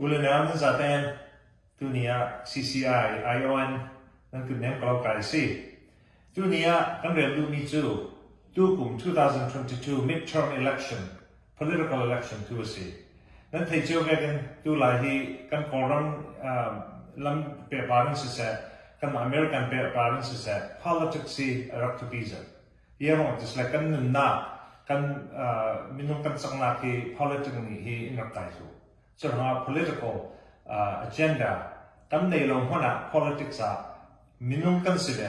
U le nau nan zaten tuni ah CCI ION nan kutnem ka lo kai si. Tuni ah kan rel duhmi cu tukum 2022 midterm election political election tu a si. Nan thei cio vekin tu lai hi kan Kawlram lam pehpar in siseh kan American pehpar in siseh politics hi a rak thupi zat. Iarong tis le kan nunnak kan minung kan cangnak hi politics nih hi in rak kai hlu. Curuangah political agenda kan nei lo hmanh ah politics ah minung kan si ve.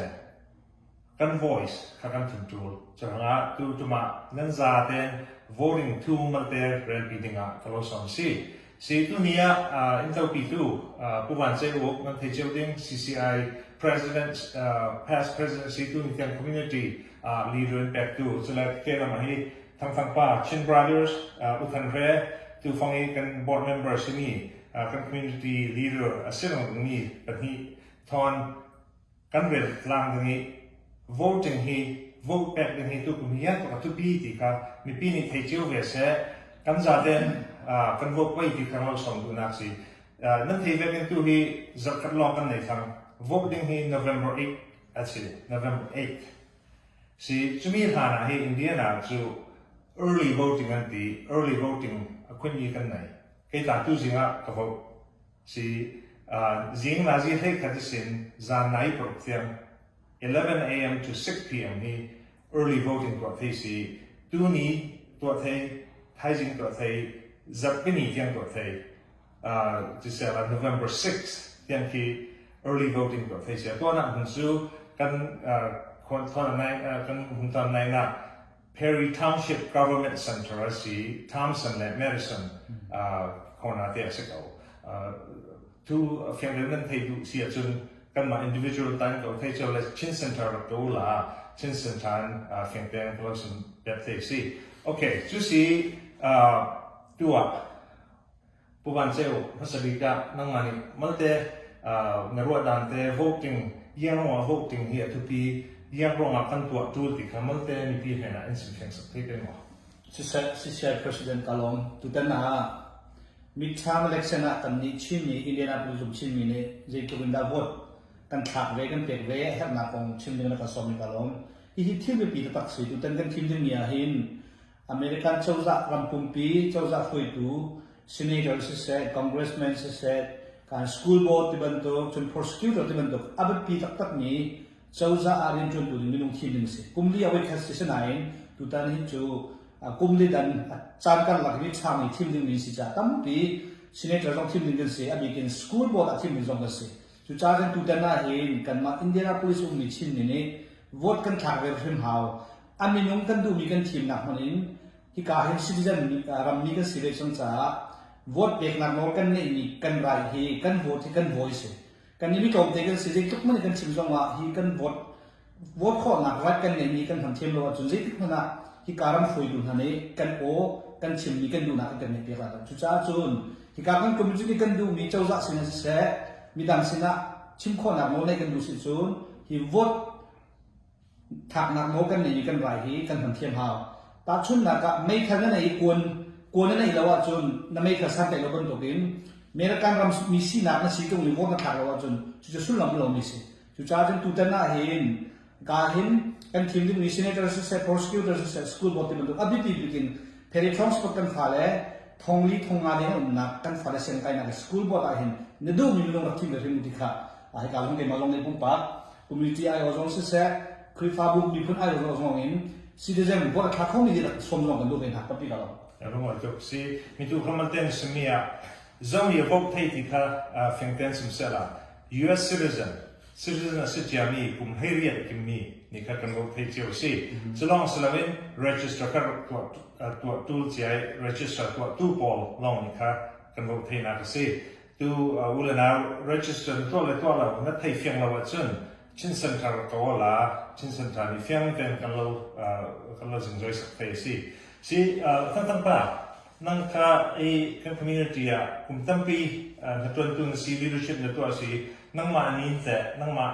Kan voice kha kan thun ṭul. Curuangah tu tumah nan za tein voting thu malte relpi dingah ka lo sawm si. Si tuni ah inntopi tu Pu Van Ceu Uk nan thei cio ding CCI President past President si tuni tiang community leader in pek tu cule kelam ah hi Thangthang pa Chin Brothers U Than Hre tufang i kan board member simi kan community leader a si mi pahnih thon kan rel tlang ding i voting hi vote pek ding hi tukum hi tuk a thupi ti kha mipi nih thei cio ve seh kan zaten kan vote poi ti kha lo som duhnak si nan thei ve kan tu hi zarkhat lawng kan nei thang vote ding hi November 8 a si November 8 Si cumi hlan ah hi Indiana cu early voting an ti. Early voting a khun i kan nei. Kei tla tu zing ah ka vote. Si zing nazi hlei khat sin zan nai paruk tiang 11 a.m. to 6 p.m. hi early voting tuah thei si. Tu ni tuah thei, thaizing tuah thei, zarhpini tiang tuah thei. Cisela November 6 tiang khi early voting tuah thei sia. Tuahnak hmun cu kan kan huntan nai nak Perry Township Government Center a si Thompson le Madison corner te a si ko. Tu fiang nan thei duh si ahcun kanmah individual tan ko thei cio le Chin Center rak to la Chin Center fiang teng close pek thei si. Okay, cu si tu ah Pu Van Ceu, hmasa bik ah nangmah nih malte na ruah dan te voting iang ruangah voting hi a thupi iang ruangah kan tuah ṭul ti kha malte mipi hnen ah in sim fiang sak thei te maw? Siseh, CCI President ka lawm. Tutan ah midterm election ah kan nih Chinmi Indianapolis um Chinmi nih zeitluk in dah vote kan thlak ve kan pek ve a herhnak kong chim ding na ka sawm i ka lawm. Hihi thil biapi taktak si. Tutan kan thim dingmi ah hin American cozah ram pumpi cozah hruaitu senator siseh, congressman siseh, kan school board ti bantuk, cun prosecutor ti bantuk a biapi taktakmi cozah ah rianṭuantu ding minung thim ding a si. Kum li a voikhat si sinain tutan hi cu kum li dan a caan karlak hi ṭhang i thim dingmi si caah tampi senator zong thim ding kan si, a bik in school board ah thim ding zong kan si. Cucaah cun tutan ah hin kanmah Indianapolis ummi Chinmi nih vote kan thlak ve hrim hau. A minung kan duhmi kan thimnak hmanh in hika hin citizen rammi kan si ve cang caah vote peknak nawl kan neihmi kan right hi kan vote hi kan voice si. Kan nih mi tlawmte kan si zeitluk hmanh kan chim zong ah hi kan vote vote khawhnak right kan neihmi kan hman thiam lo ahcun zeitik hmanh ah hika ram hruaitu hna nih kan aw kan chimmi kan duhnak an kan neih piak lai lo. Cucaah cun hika kan community kan duhmi cozah sinah siseh midang sinah chim khawhnak nawl neih kan duh si cun hi vote Thaknak nawl kan neih i kan rai hi kan hman thiam hau. Tahchunhnak ah meithal na neih i kuan kuan na neih lo ahcun na meithal santlaih lo bantukin American ram mi sinak na si tung i vote na thlak lo ahcun cucu sullam lomi si. Cucaah cun tutan ah hin ka hin kan thim dingmi senator siseh, prosecutor siseh, school board ti bantuk a biapi bik in Perry Transport kan fale thongli thonga deng an umnak kan fale siangkainak le school board ah hin na duhmi minung rak thim ve hrim u ti kha hika zong keimah zong nih pumpak community aiawh zong siseh Khrihfabu miphun aiawh zong in citizen vote a thla khomi dihlak sawm zong kan duh ve hna tampi ka lo. Rungoi tuk si mitu khamal ten simi ah zong i vote thei ti kha fengten sim sela US citizen citizen a si ciami kum hleiriat kimmi nih kha kan vote thei cio si culong siloin register kha tuah tuah tul ciai register tuah tu pawl long nih kha kan vote thei nak a si Tu u le nau register na tuah le tuah lo na thei fiang lo ahcun Chin Center ko la Chin Center nih fiang tein kan lo kan lo zingzoi sak thei a si. Si Thangthang pa nang kha i kan community ah kum tampi na tuantu na si leadership na tuah si nangmah nin teh nangmah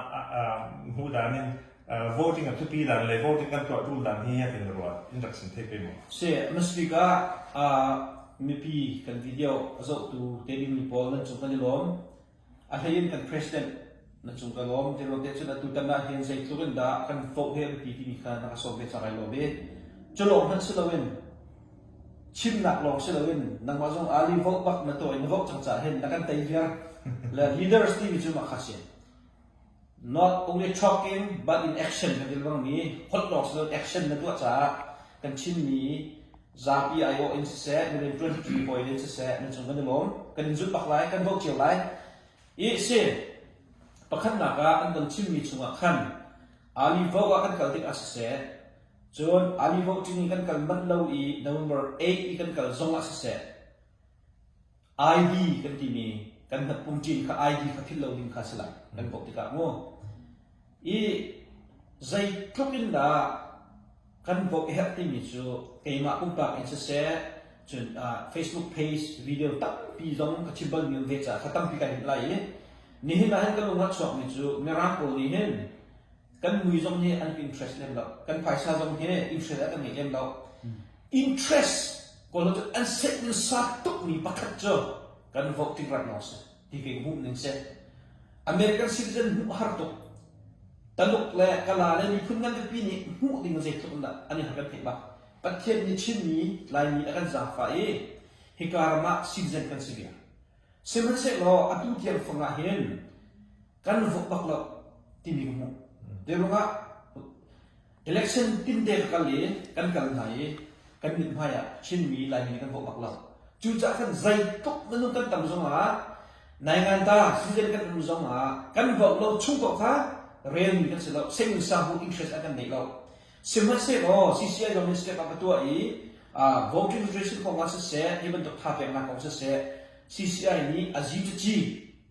hmuh dan in voting a thupi dan le voting kan tuah tul dan hi ya tin ruat in rak sin thei pe mu. Si, Mr. Speaker, uh, mipi kan video a zohtu te dingmi pawl nan cung kan i lawm. A hlei in kan president na cung ka lawm. Te te cun atu tan ah hin zeitluk in dah kan vote he a biapi timi kha na ka sawm ve cang ai lawm i cu lawng hmanh si loin chimnak lawng si loin nangmah zong ali vote bak na tuah i na vote cang caah hin na kan tei viar. Le leaders timi cu mah kha si. Not only talking but in action kan ti lengmangmi holh lawng si loin action na tuah caah kan Chinmi zapi aiawh in siseh, na rianṭuanṭi hawi in siseh, na cung kan i lawm. Kan in zulh bak lai, kan vote cio lai. I si, pakhatnak ah an kan chimmi chungah khan Ali vote ah kan kal tikah siseh, cun Ali vote ṭing i kan kal manh lo i November 8 i kan kal zong ah siseh, ID kan timi kan hnatpung cin kha ID kha philh lo ding kha si lai kan kawh tikah mu i zeitluk in dah kan vote herh timi cu keimah pumpak in siseh cun Facebook page video tampi zong ka chim bal mi um ve caah kha tampi kai hmuh lai i nihin ah hin kan lung ah chuakmi cu mirang pawl nih hin kan mui zong hi an interest lem lo kan phaisa zong hi interest a kan ngei lem lo interest kawl cu an set in sa tukmi pakhat cu kan vote tik rat lawng si ti ke hmuh ning si American citizen hmuh har tuk Taluk le Kala le miphun ngan pipi nih hmuh ding zeitluk in dah an i har kan theih bak Pathian nih Chinmi Laimi a kan zaangfah i hika ram ah citizen kan si viar Sihmanhsehlaw atu tiang fang ah hin kan vote bak lo timi ka hmuh. Te ruangah election tinte ka kal i kan kal hna i kan mithmai ah Chinmi Laimi nih kan vote bak lo. Cucaah khan zeitluk minung kan tam zongah nainganta citizen kan um zongah kan vote lo chung paoh kha relmi kan si lo. Sing sahu interest an kan neih lo. Sihmanhsehlaw CCI zong nih step up a tuah i voting registration kong ah siseh, hi bantuk tha peknak kong siseh, CCI nih a zi cu ci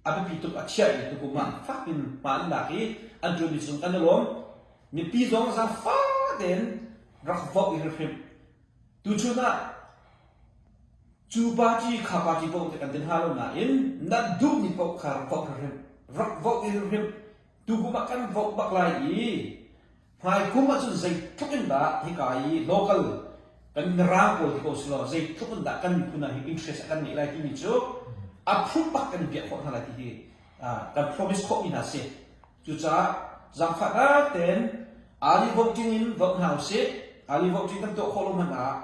a biapi tuk a chiah i tukum ah fak in hma an lak i an ṭuanmi cung kan i lawm. Mipi zong zaangfah tein rak vote i hrimhrim. Tuchun ah cu party kha party paoh te kan ti hna lo nain nan duhmi paoh kha rak vote hrimhrim. Rak vote i hrimhrim. Tukum ah kan vote bak lai i Hmaikum ahcun zeitluk in dah hika i local kan mirang pawl hi ko si law zeitluk in dah kan miphun ah hi interest a kan ngeih lai timi cu a proof bak kan piah khawh hna lai ti hi kan promise khawhmi hna si. Cucaah zaangfahnak tein early voting in vote hna usih. Early voting kan tuah khawh lo hmanh ah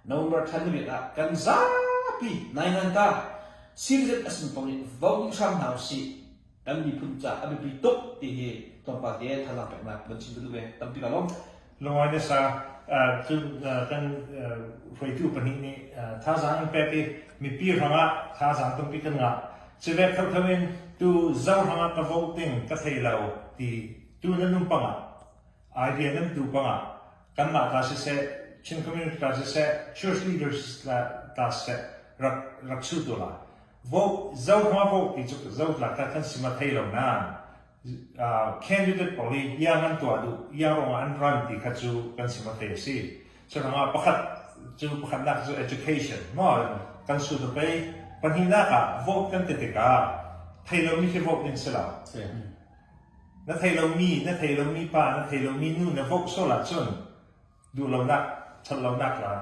November thla ni riat ah kan zapi naingan ta citizen a sin pang in vote hram hna usih. Kan miphun caah a biapi tuk ti hi tlawmpal te thazaang peknak van chim ka duh ve. Tampi ka lawm. Lungawi na sa cun kan hruaitu pahnih nih thazaang in pek i mipi hrangah thazaang tampi kan ngah. Civek thotho in tu zo hrangah ka vote ding ka thei lo ti tu nan um pangah idea nan tu pangah kanmah ta siseh Chin community ta siseh church leaders ta siseh rak rak su tu la Vote zo hma vote ti cu zo tlak ta kan si ma thei lo nain candidate pawl hi iang an tuah duh iang ruangah an run ti kha cu kan si ma thei a si. Curuangah pakhat cu pakhatnak cu education maw kan su tu pei pahnihnak ah vote kan ti tikah thei lomi khi vote ding si lo. Na thei lomi na thei lomi pa na thei lomi nu na vote sual ahcun duhlonak ṭhatlonak la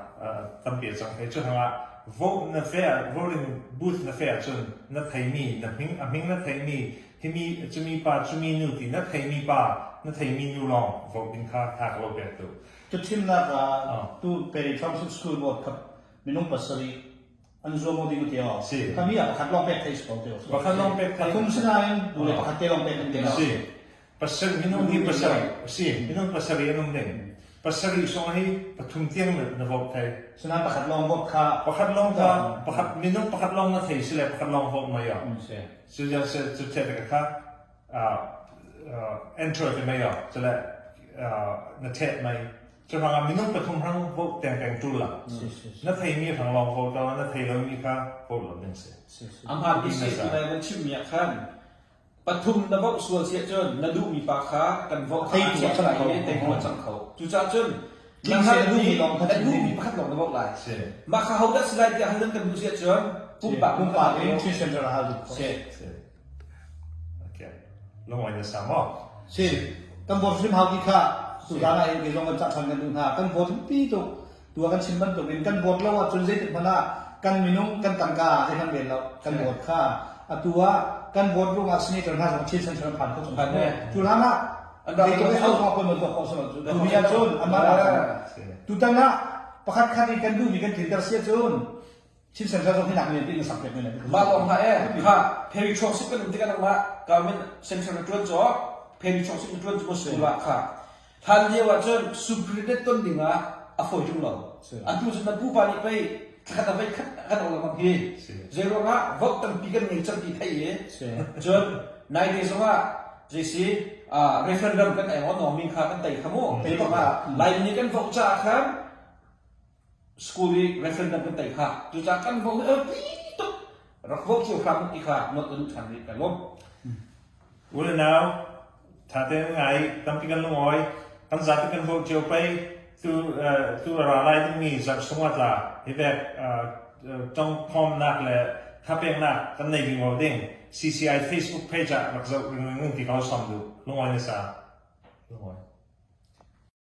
tampi a cang thei cu hangah vote na fe ah voting booth na fe ahcun na theimi na hming a hming na theimi himi cumi pa cumi nu ti na theimi pa na theimi nu lawng vote ding kha tha ka lo pek tu Tu thimnak ah tu Perry Thompson School Board kha minung pasarih an zuam o ding ti o Si. kami ah pakhat lawng pek thei si ko te o Pakhat lawng pek thei. Pathum sinain tu le pakhat te lawng pek an ti lo Si. Pasarih minung hi pasarih si minung pasarih an um ding. Pasarih song hi pathum tiang na vote thei. Sinain pakhat lawng vote kha Pakhat lawng kha pakhat minung pakhat lawng na thei si le pakhat lawng vote mai ah. Cu jan se cu the te kha enter te mai ah cule na the mai. Cu hrang minung pathum hrang vote teng peng tul la. Na thei mi hrang lawng vote lo na thei lo mi kha vote lo ding si. Amha bisi tu lai nan chim mi ah khan Pathum na voh sual si ahcun na duhmi pa kha kan voh kha Teitu a cang kho. Teitu a cang kho. Cucaah cun na duhmi lawng na duhmi pakhat lawng na voh lai. Mah kha hodah si lai tiah hal nan kan duh si ahcun pumpak pumpak in Christian a hal duh Si. Okay. Lungawi na sa maw? Si. Kan vote hrim hau ti kha tuzan ah hin kei zong kan cah ṭhan kan duh hna. Kan vote pi tuk. Tu ah kan chim bantuk in kan vote lo ahcun zeitik hmanh ah kan minung kan tangka zei kan rel lo kan vote kha atu ah kan vote ruangah senator hna zong Chin Central phan kho chung cu hlan ah zeitluk in auh pon tuah khawh si lo cu tu ni ahcun amah tutan ah pakhat khat in kan duhmi kan tlinter si ahcun Chin Central zong hi nak men tiin sak pek men mah lawng hlah e kha Perry Chawngsip kan um tikah nangmah government central na tuan caw Perry Chawngsip na tuan cu school ah kha hlan lio ah cun superintendent ton ding ah a fawi ṭung lo atu cun na pupa nih pei thlakhat a vei khat kan ong lengmang hi zei ruangah vote tampi kan ngei cang ti thei i cun nai te zongah zeisi referendum kan eng on mi kha kan tei kha mu Laimi nih kan vote caah khan school i referendum kan tei kha cucaah kan vote hi pi tuk rak vote cio hram ti kha not an ṭhan rih ka lawm U le nau ṭha tein ngai tampi kan lungawi kan zapi kan vote cio pei tu tu ra lai dingmi zarh sung ah tla hi vek tongkhawmnak le thapeknak kan nei ding ding CCI Facebook page ah rak zoh ring ring ti ko som du lungawi na sa lungawi.